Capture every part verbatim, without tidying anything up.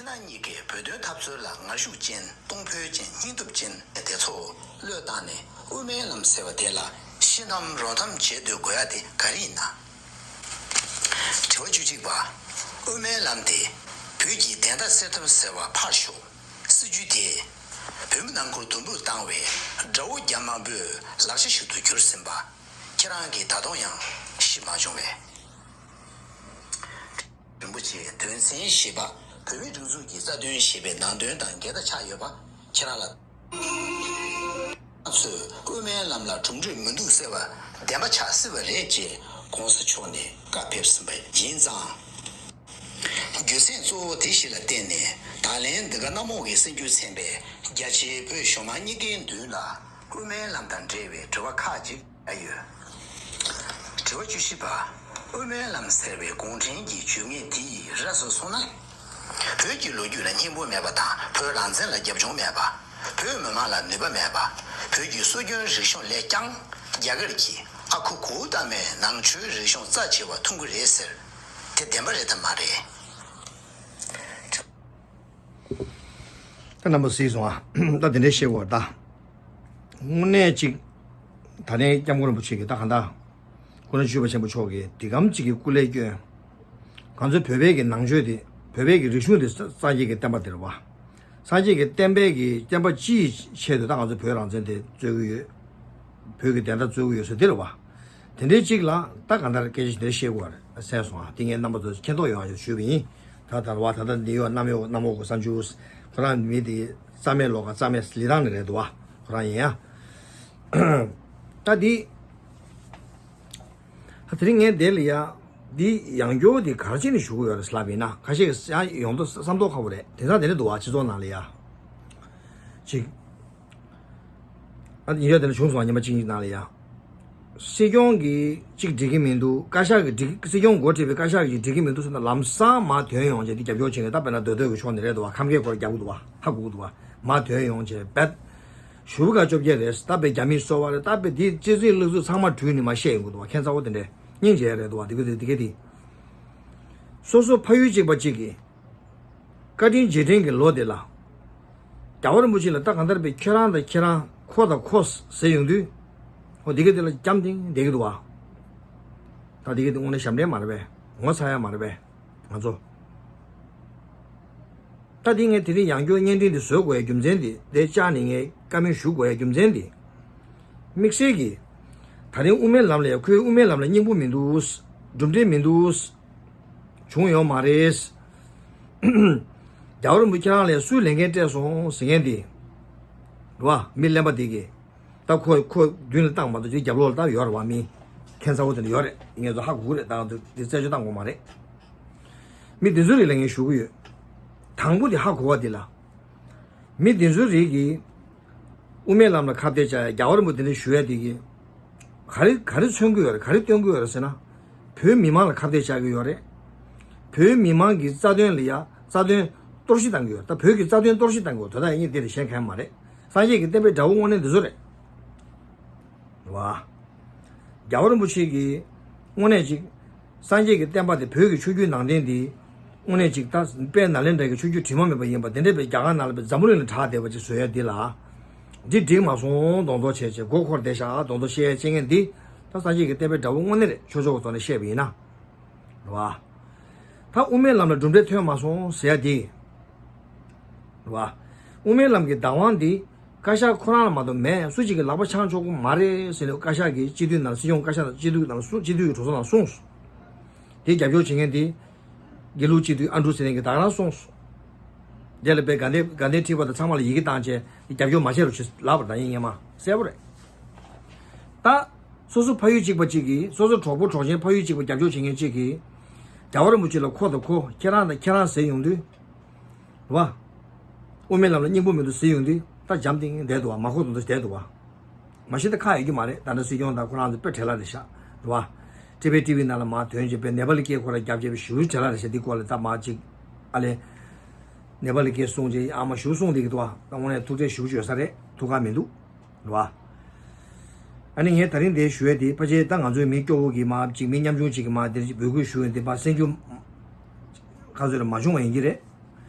ན་གཉིས་ཀས་བོད་དོན་འཐབ་རྩོད་ལ་ངར་ཤུགས་ཅན། གཏོང་ཕོད་ཅན། སྙིང་སྟོབས་ཅན་དེ་ཚོ་བློས་བཏང་ནས་དབུ་མའི་ལམ་ཟེར་བ་དེ་ལ་ཤི་འཐམ་རོ་འཐམ་བྱེད་སྡོད་དགོས་ཡ་དེ་ག་རེ་ཡིན་ན། དྲི་བ་བཅུ་གཅིག་པ། དབུ་མའི་ལམ་དེ་བོད་ཀྱི་བདེན་མཐའ་གསལ་ཐབས་ཟེར་བ་ཕར་ཞོག། སྲིད་ཇུས་དེས་བོད་མི་ནང་ཁུལ་དུམ་བུར་བཏང་བའི་དགྲ་བོ་རྒྱ་དམར་པོའི་ལག་ཆ་ཞིག་ཏུ་གྱུར་ཟིན་པ་ཁྱེད་རང་གིས་ད་དུང་ཡང་ཤེས་མ་བྱུང་བས། རིན་པོ་ཆེའི་དོན་ཚན་བཞི་པ། བོད་མིའི་སྒྲིག་འཛུགས་ཀྱི་རྩ་དོན་ཞེས་པའི་ནང་དོན་དང་འགལ་ཟླ་ཆགས་ཡོད་པ་ཁྱེད་རང་ལ། ཚོས་དབུ་མའི་ལམ་ལ་གྲུབ་འབྲས་མི་འདུག་ཟེར་བ་བདེན་པ་ཆགས་སྲིད་པ་རེད་ཅེས་གོང་ས་མཆོག་ནས་བཀའ་ཕེབས་ཟིན་པ་ཡིན་ཙང་། རྒྱུ་མཚན་གཙོ་བོ་དེ་ཞིག་ལ་བརྟེན་ནས་ད་ལན་འདི་ག་གནམ་འོག་གི་སེམས་འགྱུར་ཚན་པས་རྒྱ་ཆེའི་བོད་གཞུང་མང་གཉིས་ཀའི་མདུན་ལ་དབུ་མའི་ལམ་དང་འབྲེལ་བའི་དྲི་བ་ཁག་ཅིག་བཀོད་ཡོད། དྲི་བ་བཅུ་བཞི་པ། དབུ་མའི་ལམ་ཟེར་བའི་གུང་ཁྲན་གྱི་བརྗོད་ངེས་འདི་ཡི་ར་སོ་སོང་ན། བོད་ཀྱི་ལོ་རྒྱུས་ལ་སྙིང་པོ་མེད་པ་དང་བོད་རང་བཙན་ལ་རྒྱབ་ལྗོངས་མེད་པ། བོད་མི་མང་ལ་ནུས་པ་མེད་པ། བོད་ཀྱི་སྲོལ་རྒྱུན་རིག་གཞུང་ལས་ཀྱང་རྒྱ་གར་གྱི་ཨ་ཁུ་གུ་ཏ་མའི་ནང་ཆོས་རིག་གཞུང་རྩ་ཆེ་བ་མཐོང་གི་རེད་ཟེར། དེ་བདེན་པ་རེད་དམ་མ་རེད། ད་རྣམ་པ་གཟིགས་སོང་ཨ། ད་དེ་འདྲའི་བཤད་དགོས་ད། དངོས་གནས་ཅིག་ད་ལན་སྐྱབས་མགོན་རིན་པོ་ཆེ་གིས་ད་གང་ལྟར་སྐུ་ན་ཆོས་པ་ཆེན་པོ་མཆོག་གིས་འདི་གམ་ཅིག་གི་སྐུ་ལས་བསྐྱོན། ང་ཚོའི་བོད་པའི་གི་ནང་ཆོས་དེ་བོད་པའི་གི་རིག་གཞུང་དེ་སངས་རྒྱས་ཀྱི་བསྟན་པ་དེ་རེད་བ། སངས་རྒྱས་ཀྱི་བསྟན་པའི་གི་བསྟན་པ་སྤྱི་ཡི་ཆེད་དུ་ད་ང་ཚོ་བོད་རང་བཙན་དེ་རྩོད་ཀྱི་ཡོད། བོད་ཀྱི་བདེན་མཐའ་རྩོད་ཀྱི་ཡོད་ཟེར་དེ་རེད་བ། དེ་འདྲའི་ཅིག་ལ་ད་གང་ལྟར་སྐད་ཆ་དེ་འདྲ་བཤད་དགོས་པ་རེད་གསན་སོང་ཨ། དེ་ངས་རྣམ་པ་ཚོ་མཁྱེན་རྟོགས་ཡོང་བ་ཞུས་པ་ཡིན། ད་ད་རེད་བ། ད་ལྟ་ནིའུ་ཡོག་གནམ་འོག་གནམ་འོག་གི་གསར་འགྱུར་ཁོ་རང་མི་དེ་རྩ་མེད་ལོག་ག་རྩ་མེད་ལི་ཐང་ནས་རེད་འདུག་བ། ཁོ་རང་ཡིན་ཡ། ད་འདི། ད་དེ་རིང་ངས་འདི་ལ་ཡ། འདི་ཡང་སྐྱར་འདི་ག་རེ་བྱས་ནས་ཞུ་གི་ཡོད་རེད་ལབ་ཡིན་ན། ཁ་ཤས་ཀྱིས་ཡང་ཡོང་དུས་བསམ་མདོག་ཁ་པོ་རེད། དེང་སང་དེ་འདྲ་འདུག་བ། སྤྱི་ཚོགས་ནང་ལ་ཡ། ཅིག་ཨ་ནི་ཡོད་དེ་འདྲ་བྱུང་སོང་བ། ཉི་མ་གཅིག་གཉིས་ནང་ལ་ཡ། སྲིད་སྐྱོང་གིས་གཅིག་འགྲིག་གི་མི་འདུག་བཀའ་ཤག་གིས་འགྲིག་སྲིད་སྐྱོང་འགོ་ཁྲིད་པའི་བཀའ་ཤག་གིས་འགྲིག་གི་མི་འདུག་ཟེར་ན། ལམ་སང་མར་ཐོན་ཡོང་བྱས་འདི་རྒྱབ་སྐྱོར་བྱེད་མཁན་ད་དཔེར་ན་མདོ་སྟོད་ཀྱི་ཕྱོགས་ནས་རེད་འདུག་བ། ཁམས་སྐད་སྐོར་རྒྱག་གི་འདུག་བ། ཧ་གོ་གི་འདུག་བ། མར་ཐོན་ཡོང་བྱས་རྦད། ཞུ་བ་ག་བཅོ་བརྒྱད་རེད། ད་དཔེ་རྒྱ་མིའི་སོ་པ་རེད། ད་དཔེ་འདི་སྤྱི་ཚེས་ལུགས་གཙོ་ཚང་མ་བྲུས་ནས་མར་བཤད་ཡོང་གི་འདུག་བ། ཁྱད་མཚར་པོ་དེ་འདྲས་སྙིང་རྗེ་རེད་འདུག་བ། འདི་གི་འདི་གི་འདི། སོ་སོ་ཕ་ཡུལ་གཅིག་པ་གཅིག་གིས། བཀའ་དྲིན་རྗེས་དྲན་གྱི་ལོ་དེ་ལ། རྒྱལ་བ་རིན་པོ་ཆེ་ལ་ད་གང་ལྟར་བའི་ཁྱེད་རང་དང་ཁྱེད་རང་ཁོ་དང་ཁོ་ཟེར་ཡོང་དུས། ཨོ་འདི་ག་དེ་ལ་འཇམ་ཐིང་བསྡད་ཀྱི་འདུག་བ། ད་འདི་ག་དེ་དངོས་གནས་ཞབས་འདྲེན་མ་རེད་པས། ངོ་ཚ་ཡ་མ་རེད་པས། ང་ཚོ། ད་འདི་ངས་དེ་རིང་ཡང་བསྐྱར་བརྙན་འཕྲིན་འདི་བཟོ་དགོས་ཡ་རྒྱུ་མཚན་འདི། དེ་བཅར་ནས་ངས་བཀའ་མོལ་ཞུ་དགོས་ཡ་རྒྱུ་མཚན་འདི། དམིགས་བསལ་གྱིས། ད་རིང་དབུ་མའི་ལམ་ལ་ཡ། ཁོའི་དབུ་མའི་ལམ་ལ་སྙིང་པོ་མི་འདུག་གྲུབ་འབྲས་མི་འདུག་བྱུང་ཡོད་མ་རེད། རྒྱལ་བ་རིན་པོ་ཆེ་རང་ལ་སུས་ལས་འགན་སྤྲད་སོང་ཟེར་མཁན་དེ། རེད་བ། མི་གླེན་པ་དེ་གིས། ད་ཁོ་ཁོ་མདུན་ལ་བཏང་མ་གཏོགས་ཅིག་རྒྱབ་ལོགས་ལ་ད་ཡོད་རེད་བ། མི་ཁྱད་མཚར་པོ་དེ་འདྲ་ཡོད་རེད། ངས་ཚོ་ཧ་གོ་གི་རེད། ད་ང་ཚོ་དེ་རྩད་གཅོད་བཏང་དགོས་མ་རེད། མི་དེ་ཚོའི་རིགས་ལ་ངས་ཞུ་གི་ཡོད། དང་པོ་དེ་ཧ་གོ་བ་དེ་ལ། མི་དེ་ཚོའི་རིགས་ཀྱིས་དབུ་མའི་ལམ་ལ་ཁ་གཏད་བཅག་ཡ། རྒྱལ་བ་རིན་པོ་ཆེ་དེ་འདྲ་ཞུ་ཡ་དེ་གིས་ག་རེ་ག་རེ་མཚོན་གྱི་ཡོད་རེད། ག་རེ་སྟོན་གྱི་ཡོད་རེད་ཟེར་ན། བོད་མི་མང་ལ་ཁ་གཏད་བཅག་གི་ཡོད་རེད། བོད་མི་མང་གི་རྩ་དོན་ལ་ཡ་རྩ་དོན་གཏོར་བཤིག་བཏང་གི་ཡོད་རེད། ད་བོད་ཀྱི་རྩ་དོན་གཏོར་བཤིག་བཏང་གི་ཡོད། དོ་བདག་ཡིན་དེ་ལས་གཞན་གང་ཡང་མ་རེད། སངས་རྒྱས་ཀྱི་བསྟན་པའི་དགྲ་བོ་དངོས་གནས་འདི་ཚོ་རེད། རེད་བ། རྒྱལ་བ་རིན་པོ་ཆེ་གིས་དངོས་གནས་ཅིག་སངས་རྒྱས་ཀྱི་བསྟན་པ་དེ། བོད་ཀྱི་ཆོས་བརྒྱུད་ནང་བསྟན་འདི་དངོས་གནས་ཅིག་ད་དཔལ་ནཱ་ལེནྡྲ་གི་ཆོས་བརྒྱུད་དྲི་མ་མེད་པ་ཡིན་པ་དེ་འདྲ་བའི་རྒྱ་གར་ནང་ལ་བའི་འཛམ་བུ་གླིང་ལ་གྲགས་བསྡད་པ་ཅིག་བཟོ་ཡ་འདི་ལ། འདི་འགྲིག་མ་སོང་མདོག་མདོག་བྱས་བྱས་མགོ་འཁོར་བསྡད་ཤག་མདོག་མདོག་བཤད་ཡ་བྱེད་མཁན་འདི། ད་སངས་རྒྱས་ཀྱི་བསྟན་པའི་དགྲ་བོ་དངོས་གནས་རེད། ཆོས་ཕྱོགས་ཀྱི་ཐོག་ནས་བཤད་པ་ཡིན་ན། རེད་བ། ད་དབུ་མའི་ལམ་ལ་གྲུབ་འབྲས་ཐོན་མ་སོང་ཟེར་ཡ་དེ། རེད་བ། དབུ་མའི་ལམ་གྱི་བདག་དབང་འདི་བཀའ་ཤག་ཁོ་རང་ལ་མ་གཏོགས་མེད། སུ་གཅིག་གིས་ལག་པ་འཆང་ཆོག་གི་མ་རེད་ཟེར་ནས་བཀའ་ཤག་གིས་སྤྱི་འཐུས་ནང་། སྲིད་སྐྱོང་བཀའ་ཤག་དང་སྤྱི་འཐུས་ནང་གསུངས། སྤྱི་འཐུས་ཀྱི་གྲོས་ཚོགས་ནང་གསུངས་སོང་། དེ་རྒྱབ་སྐྱོར་བྱེད་མཁན་དེ། དགེ་ལུགས་སྤྱི་འཐུས་ཨན་ཌྲུ་ཚེ་རིང་གིས་ད་ག་རང་གསུངས་སོང་། དེ་ལ་དཔེ་དགའ་ལྡན་དགའ་ལྡན་ཁྲི་པ་དང་ཚང་མ་ལ་ཡི་གེ་བཏང་བྱས་རྒྱབ་སྐྱོར་མ་བྱེད་རོགས་བྱེད་ལབ་པ་དང་ཡིན། ངས་མ་གསལ་པོ་རེད། ད། སོ་སོ་ཕ་ཡུལ་གཅིག་པ་གཅིག་གིས། སོ་སོ་གྲོགས་པོ་གྲོགས་ཆེན་ཕ་ཡུལ་གཅིག་པ་རྒྱབ་སྐྱོར་བྱེད་མཁན་གཅིག་གིས། རྒྱལ་བ་རིན་པོ་ཆེ་ལ་ཁོ་དང་ཁོ། ཁྱེད་རང་དང་ཁྱེད་རང་ཟེར་ཡོང་དུས། རེད་བ། དབུ་མའི་ལམ་ལ་སྙིང་པོ་མི་འདུག་ཟེར་ཡོང་དུས། ད་འཇམ་ཐིང་བསྡད་འདུག་བ། མ་གོ་དོན་དུ་བསྡད་འདུག་བ། མ་གཞི་ད་ཁག་ཡོད་རྒྱུ་མ་རེད། ད་ལྟ་སྲིད་སྐྱོང་དང་ཁོ་རང་ཚོ་དཔེ་བྲེལ་བ་རེད་ཤག་རེད་བ། ཊི་བི་ཊི་ཝི་ནང་ལ་མར་ཐོན་བྱས་པའི་ནེ་པ་ལི་སྐད་ཁོ་རང་རྒྱབ་བྱས་པའི་ཞེ་པོ་བྲེལ་བ་རེད་ཤག་འདི་སྐོར་ལ་ད་མར་ཅིག་ཨ་ལས། ནེ་པ་ལི་སྐད་གསུངས་བྱས་ཨ་མ་ཞེ་པོ་གསུངས་བསྡད་ཀྱི་འདུག་བ། ད་དངོས་གནས་ཐུགས་ཁྲལ་ཞེ་པོ་བྱེད་ས་རེད། ཐུགས་ཁག་མི་འདུག་རེད་བ། ཨ་ནི་ངས་ད་རིང་འདིར་ཞུ་ཡས་དེ་ཕལ་ཆེར་ད་ང་ཚོའི་མི་སྐྱོ་བོ་གིས་མར་ཅིག་མི་ཉམ་ཆུང་ཅིག་གིས་མར་འདིར་འབོད་སྐུལ་ཞུ་ཡས་དེ་ཕར་གསན་རྒྱུ་ག་ཚོད་རེད་མ་བྱུང་བ་ཡིན་གྱི་རེད།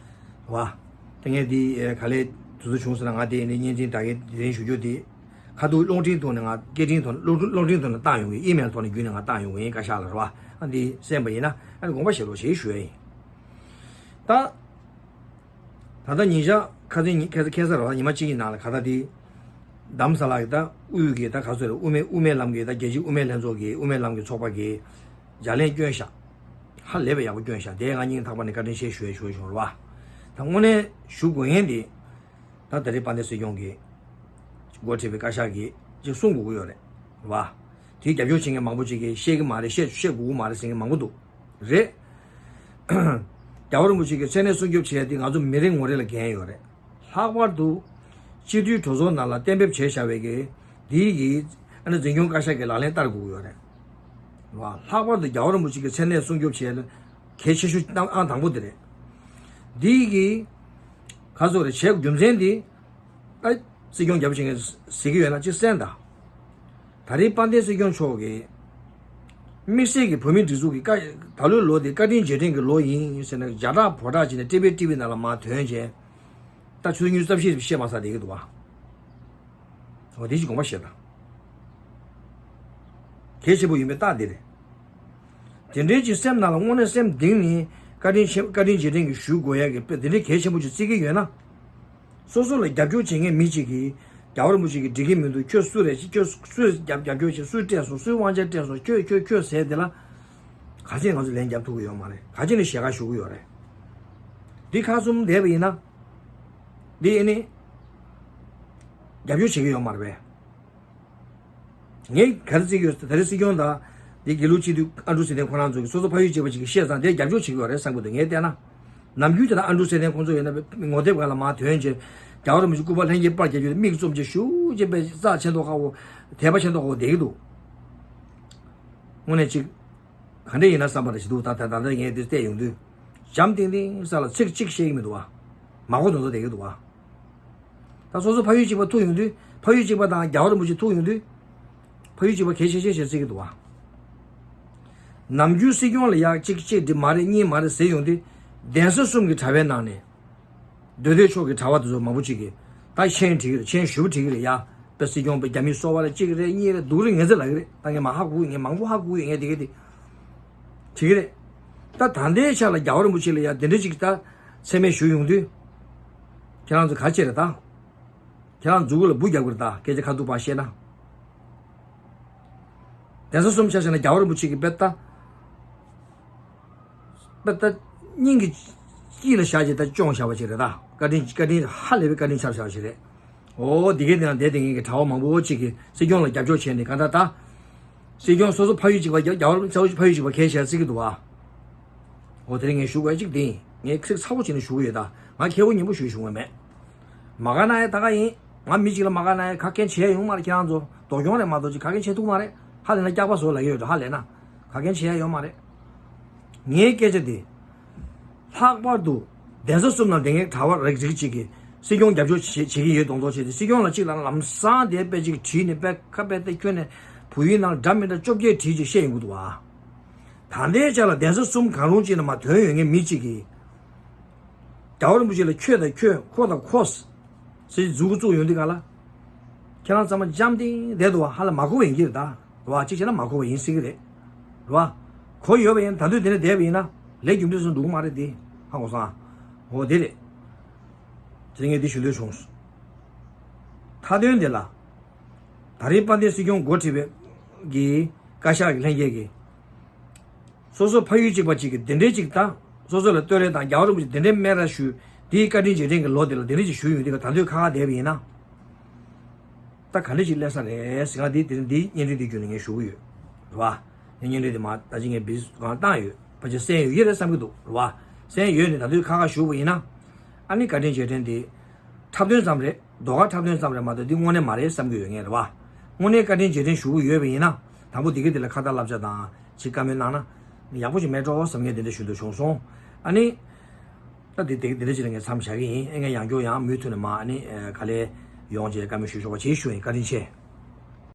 བ། དེ་ངས་འདི་ཨེ་ག་ལེ་དུས་ཚོད་བྱུང་སོང་ན་ང་དེ་ནས་བརྙན་འཕྲིན་དྲ་རྒྱའི་དེ་རིང་ཞུ་རྒྱུ་དེ། ཁ་ཐུག་གློག་འཕྲིན་ཐོག་ནས་ང་སྐད་འཕྲིན་ཐོག་ནས་གློག་འཕྲིན་གློག་འཕྲིན་ཐོག་ནས་བཏང་ཡོང་གི། ཨི་མེལ་ཐོག་ནས་བརྒྱུད་ནས་ང་བཏང་ཡོང་གི་ཡིན། བཀའ་ཤག་ལ་རེད་བ། ཨ་འདི་གསན་པ་ཡིན་ན་ཨ་ནི་དགོངས་པ་བཞེས་རོགས་ཞེས་ཞུ་ཡ་ཡིན། ད། ད་ལྟ་ཉིན་ཞག་ཁ་སང་ཉིན་ཁ་སང་ཁ་སང་རེད་བ། ཉི་མ་གཅིག་གི་ནང་ལ་ག་ད་དེ། རྡ་རམ་ས་ལ་གི་ད་དབུས་ཀྱི་ད་ག་ཚོད་རེད། དབུ་མའི་དབུ་མའི་ལམ་གྱི་ད་རྒྱལ་སྤྱིའི་དབུ་མའི་ལྷན་ཚོགས་ཀྱི་དབུ་མའི་ལམ་གྱི་ཚོགས་པ་གི་ལྗགས་ལན་བསྐྱོན་ཤག་ཧ་ལས་པའི་ཡག་པོ་བསྐྱོན་ཤག་དེ་ང་སྙིང་ཐག་པ་ནས་བཀའ་དྲིན་ཆེ་ཞུ་ཡ་ཞུ་ཡ་བྱུང་རེད་བ། ད་དངོས་གནས་ཞུ་དགོས་ཡན་དེ། ད་ད་རེས་དཔལ་ལྡན་སྲིད་སྐྱོང་གིས་འགོ་ཁྲིད་པའི་བཀའ་ཤག་གིས་ཅིག་གསུང་དགོས་ཀྱི་ཡོད་རེད་བ། དེའི་རྒྱབ་སྐྱོར་བྱེད་མཁན་མང་པོ་ཅིག་གིས་བཤད་ཀྱི་མ་རེད། བཤད་བཤད་དགོས་ཀྱི་མ་རེད་ཟེར་མཁན་མང་པོ་འདུག་རེད། རྒྱལ་བ་རིན་པོ་ཆེ་གིས་མཚན་གནས་སྲུང་སྐྱོབ་བྱེད་ཡ་དེ་ང་ཚོ་མི་རེ་ངོ་རེ་ལ་འགན་ཡོད་རེད། ལྷག་པར་དུ་སྤྱི་འཐུས་གྲོས་ཚོགས་ནང་ལ་གཏན་འབེབས་བྱས་བཞག་པའི་གི་འདིའི་གི་ཨ་ནི་འཛིན་སྐྱོང་བཀའ་ཤག་གི་ལག་ལེན་བསྟར་དགོས་ཀྱི་ཡོད་རེད་བ། ལྷག་པར་དུ་རྒྱལ་བ་རིན་པོ་ཆེ་གི་མཚན་གནས་སྲུང་སྐྱོབ་བྱེད་ཡ་ལ་གལ་ཆེ་ཤོས་ཨང་དང་པོ་དེ་རེད། འདིའི་གི་ག་ཚོད་རེད་བྱས་རྒྱུ་མཚན་འདི། ཨ། སྲིད་སྐྱོང་རྒྱབ་བྱེད་མཁན་ཟེར་གྱི་ཡོད་ན་ཅིག་གསན་དང་། ད་རེས་དཔལ་ལྡན་སྲིད་སྐྱོང་མཆོག་གིས་དམིགས་བསལ་གྱི་བོད་མིའི་སྒྲིག་འཛུགས་ཀྱི་བཀའ། ད་ལོའི་ལོ་འདི་བཀའ་དྲིན་རྗེས་དྲན་གྱི་ལོ་ཡིན་ཟེར་ནས་བརྒྱ་ཕྲག་བོ་ཕྲག་བྱས་ནས་ཊི་བི་ཊི་ཝི་ནང་ལ་མར་ཐོན་བྱས། ད་ཆུ་ཚོད་ཉི་ཤུ་རྩ་བཞི་བཤད་མ་ཚར་བསྡད་ཀྱི་འདུག་བ། འོ་དེ་ཅིག་དགོངས་པ་བཞེས་དང་། གལ་ཆེན་པོ་ཡིན་པའི་རྟགས་འདི་རེད། དེ་འདྲའི་ཅིག་སེམས་ནང་ལ་དངོས་གནས་སེམས་གཏིང་ནས་བཀའ་དྲིན་ཆེ། བཀའ་དྲིན་རྗེས་དྲན་གྱི་ཞུ་དགོས་ཡ་གི་དཔེ་དེ་འདྲའི་གལ་ཆེན་པོ་ཅིག་བརྩི་གི་ཡོད་ན། སོ་སོ་ལ་རྒྱབ་སྐྱོར་བྱེད་མཁན་མི་གཅིག་གིས་རྒྱལ་བ་རིན་པོ་ཆེ་གིས་འགྲིག་གི་མི་འདུག་ཁྱོད་སུ་རེད། ཁྱོད་སུས་རྒྱབ་རྒྱབ་སྐྱོར་བྱེད། སུས་སྤྲད་སོང་། སུས་དབང་ཆ་སྤྲད་སོང་། ཁྱོད་ཁྱོད་ཁྱོད་ཟེར་དེ་ལ། ག་ཚད་ང་ཚོས་ལན་རྒྱབ་ཐུབ་ཀྱི་ཡོད་མ་རེད། ག་ཚད་ནས་ཞལ་ཁ་ཞུ་གི་ཡོད་རེད། འདི་ཁ་བཙུམ་བསྡད་པ་ཡིན་ན། འདི་ཨེ་ནི། རྒྱབ་སྐྱོར་བྱེད་ཀྱི་ཡོད་མ་རེད་པས། ངས་ག་རེ་བརྩི་གི་ཡོད། ད་རེས་སྲིད་སྐྱོང་དང་། འདི་དགེ་ལུགས་སྤྱི་འཐུས་ཨ་འབྲུག་ཚེ་བརྟན་ཁོ་རང་ཚོ་གིས་སོ་སོ་ཕ་ཡུལ་གཅིག་པ་ཅིག་གིས་བཤད་ཙང་དེ་རྒྱབ་སྐྱོར་བྱེད་ཀྱི་ཡོད་རེད་བསམ་གྱི་འདུག་ངས་བལྟས་ན། ནམ་རྒྱུན་དེ་ལ་ཨ་འབྲུག་ཚེ་བརྟན་ཁོང་ཚོ་ཡིན་ན་ངོ་དེབ་སྒང་ལ་མར་ཐོན་བྱས། རྒྱལ་བ་རིན་པོ་ཆེ་སྐུ་པར་ལྷན་རྒྱས་པར་རྒྱག་རྒྱུ་དེ་མིག་བཙུམ་བྱས་ཞུ་བྱས་པའི་རྩ་ཆེ་མདོག་ཁ་པོ། དད་པ་ཆེ་མདོག་ཁ་པོ་བསྡད་ཀྱི་འདུག་དངོས་གནས་ཅིག་ག་འདྲ་ཡིན་ན་བསམ་པ་རེ་ཞིག་འདུག་ད་ད་ད་ལྟ་ངས་འདི་བལྟས་ཡོང་དུས། འཇམ་ཐིང་ཐིང་ས་ལ་ཚིག་གཅིག་བཤད་ཀྱི་མི་འདུག་བ། མ་གོ་མདོག་མདོག་བསྡད་ཀྱི་འདུག་བ། ད་སོ་སོ་ཕ་ཡུལ་གཅིག་པ་ཐུག་ཡོང་དུས། ཕ་ཡུལ་གཅིག་པ་དང་རྒྱལ་བ་རིན་པོ་ཆེ་ཐུག་ཡོང་དུས། ཕ་ཡུལ་གཅིག་པ་གལ་ཆེ་ཆེ་ཞེས་བརྩི་གི་འདུག་བ། ནམ་རྒྱུན་སྲིད་སྐྱོང་ལ་ཡག་གཅིག་གཅིག་འདི་མ་རེད་གཉིས་མ་རེད་ཟེར་ཡོང་དུས། གདན་ས་གསུམ་གྱི་གྲྭ་པའི་ནང་ནས། མདོ་སྟོད་ཕྱོགས་ཀྱི་གྲྭ་པ་དེ་ཚོ་མང་པོ་ཅིག་གིས་ད་མཆན་བྲིས་ཀྱི་རེད། མཆན་ཞུ་བ་བྲིས་ཀྱི་རེད་ཡ། དཔེ་སྲིད་སྐྱོང་དཔེ་རྒྱ་མིའི་སོ་པ་རེད། གཅིག་རེད་གཉིས་རེད་སྡུག་རེད་ངན་ཚད་ལབ་ཀྱི་རེད། ད་ངས་མ་ཧ་གོ་གི། ངས་མང་པོ་ཧ་གོ་གི་ཡོད། ངས་དེ་ག་དེ་བྲིས་ཀྱི་རེད། ད་ད་ལྟའི་ཆ་ལ་རྒྱལ་བ་རིན་པོ་ཆེ་ལ་ཡ་དེ་འདྲ་ཅིག་ད་མཚན་སྨད་ཞུ་ཡོང་དུས། ཁྱེད་རང་ཚོ་ག་བྱེད་རེད་ད། ཁྱེད་རང་མཛུ་གུ་ལ་འབུ་རྒྱབ་ཀྱི་རེད་ད། སྐད་ཆ་ཁ་ཐུག་པ་བཤད་ན། གདན་ས་གསུམ་ཆ་བཞག་ན་རྒྱལ་བ་རིན་པོ་ཆེ་གི་དཔེ་ལྟ། དཔེ་ལྟ། སྙིང་གི་དཀྱིལ་ལ་བཞག་བྱས་ད་སྐྱོང་བཞག་པ་ཅིག་རེད་ད། བཀའ་དྲིན་བཀའ་དྲིན་ཧ་ལས་པའི་བཀའ་དྲིན་ཆེ་བཞག་པ་ཅིག་རེད། འོ་འདི་གའི་དེ་ན་བསྡད་དེ་ངེད་ཀྱི་གྲྭ་པ་མང་པོ་ཅིག་གིས་སྲིད་སྐྱོང་ལ་རྒྱབ་སྐྱོར་བྱས་ནས་གང་ལྟར་ད། སྲིད་སྐྱོང་སོ་སོ་ཕ་ཡུལ་གཅིག་པ་རྒྱ་རྒྱ་བོ་ཚ་བོ་ཕ་ཡུལ་གཅིག་པ་གལ་ཆེ་བརྩི་གི་འདུག་བ། འོ་དེ་རིང་ངས་ཞུ་དགོས་གཅིག་དེ་ཡིན། ངས་ཚིག་ཚ་བོ་བྱས་ནས་ཞུ་གི་ཡོད་ད། ང་ཁེ་བོ་ཉན་པོ་ཞུ་ཞུ་གི་མེད། མ་དགའ་ན་ཡང་ད་ག་ཡིན། ང་མི་གཅིག་ལ་མ་དགའ་ན་ཡང་ག་གེ་བྱེད་ཡ་ཡོང་མ་རེད། ཁྱེད་རང་ཚོ་ལྡོག་གྱོང་རེད་མ་གཏོགས་ཅིག་ག་གེ་བྱེད་ཐུབ་མ་རེད། ཧ་ལས་ན་སྐྱག་པ་བཟོ་ལབ་ཀྱི་ཡོད་འགྲོ། ཧ་ལས་ན་ག་གེ་བྱེད་ཡ་ཡོད་མ་རེད། ངའི་སྐད་ཆ་དེ། ལྷག་པར་དུ་གདན་ས་གསུམ་ནང་བསྡད་མཁན་གྲྭ་པ་རིགས་རིགས་གཅིག་གིས་སྲིད་སྐྱོང་རྒྱབ་སྐྱོར་བྱེད་བྱེད་ཀྱི་ཡོད་མདོག་མདོག་བྱས་ཏེ། སྲིད་སྐྱོང་ལ་གཅིག་ལ་ལམ་སང་དེ་དཔེ་གཅིག་བྲིས་ནས་དཔེ་ཁ་དཔེ་དེ་ཁྱོན་ནས་བོད་ཡིག་ནང་འདྲ་མི་འདྲ་བཅོ་བརྒྱད་བྲིས་ཅིག་བཤད་ཡོང་གི་འདུག་བ། ད་ལྟའི་ཆ་ལ་གདན་ས་གསུམ་གང་རུང་གཅིག་ནས་མར་ཐོན་ཡོད་མཁན་མི་གཅིག་གིས། རྒྱལ་བ་རིན་པོ་ཆེ་ལ་ཁྱོད་དང་ཁྱོད་ཁོ་དང་ཁོ། ཟེར་མཛུ་གུ་བཙུགས་ཡོང་དུས་ག་ལ། ཁྱེད་རང་ཚང་མ་འཇམ་ཐིང་བསྡད་འདུག་བ། ཧ་ལས་མ་གོ་བ་ཡིན་གྱི་རེད་ད། རེད་བ། གཅིག་བྱས་ན་མ་གོ་བ་ཡིན་སྲིད་ཀྱི་རེད། རེད་བ། གོ་ཡོད་པ་ཡིན་ན་ད་དུང་དེ་ནས་བསྡད་པ་ཡིན་ན་ལས་རྒྱུ་འབྲས་སུ་འགྲོ་གི་མ་རེད་དེ། ཧ་གོ་སོང་ཨ། འོ་དེ་རེད། དེ་ངས་འདི་ཞུ་འདོད་བྱུང་། མཐའ་དོན་དེ་ལ། ད་རེས་དཔལ་ལྡན་སྲིད་སྐྱོང་འགོ་ཁྲིད་པའི་གི་བཀའ་ཤག་གི་ལྷན་རྒྱས་ཀྱིས། སོ་སོ་ཕ་ཡུལ་གཅིག་པ་གཅིག་གིས་དེ་འདྲའི་གཅིག་དང་། སོ་སོ་ལ་བསྟོད་ར་དང་རྒྱལ་བ་རིན་པོ་ཆེ་དེ་འདྲའི་སྨད་ར་ཞུས། དེའི་བཀའ་དྲིན་རྗེས་དྲན་གྱི་ལོ་དེ་ལ་དེ་འདྲའི་ཅིག་ཞུས་ཡོང་དུས་ད་དུང་ཁ་ཁ་བསྡད་པ་ཡིན་ན། ད་ག་འདྲ་ཅིག་སླེབས་ས་རེད་ཟེར། ང་འདི་དེ་རིང་འདིའི་བརྙན་འཕྲིན་འདི་བརྒྱུད་ནས་ངས་ཞུ་གི་ཡོད། རེད་བ། ངས་བརྙན་འཕྲིན་འདི་མ་ད་ཅི་ངས་བིས་གང་བཏང་ཡོད། ཕལ་ཆེར་གསན་ཡོད་ཀྱི་རེད་བསམ་གྱི་འདུག་རེད་བ། གསན་ཡོད་ནས་ད་དུང་ཁ་ཁ་ཞུ་བ་ཡིན་ན། ཨ་ནི་བཀའ་དྲིན་རྗེས་དྲན་འདི། འཁྲབ་སྟོན་ཙམ་རེད། ཟློས་གར་འཁྲབ་སྟོན་ཙམ་རེད་མ་གཏོགས་འདི་དངོས་གནས་མ་རེད་བསམ་གྱི་ཡོད་ངས་རེད་བ། དངོས་གནས་བཀའ་དྲིན་རྗེས་དྲན་ཞུ་གི་ཡོད་པ་ཡིན་ན། དང་པོ་འདི་ག་འདི་ལ་ཁ་བརྡ་བསླབ་བྱ་དང་ཅིག་བཀའ་མོལ་གནང་ན། ཡག་པོ་ཞིག་མེད་འགྲོ་བསམ་ངས་འདི་འདྲ་ཞུ་འདོད་བྱུང་སོང་། ཨ་ནི། ད་འདི་འདི་འདི་འདྲ་ཅིག་ལ་ངས་མཚམས་བཞག་གི་ཡིན། ཨེ་ངས་ཡང་བསྐྱར་ཡང་མུ་མཐུད་ནས་མ་ཨ་ནི་ག་ལེ་ཡོང་བྱས་བཀའ་མོལ་ཞུ་ཆོག་པ་བྱེད་ཞུ་ཡིན། བཀའ་དྲིན་ཆེ།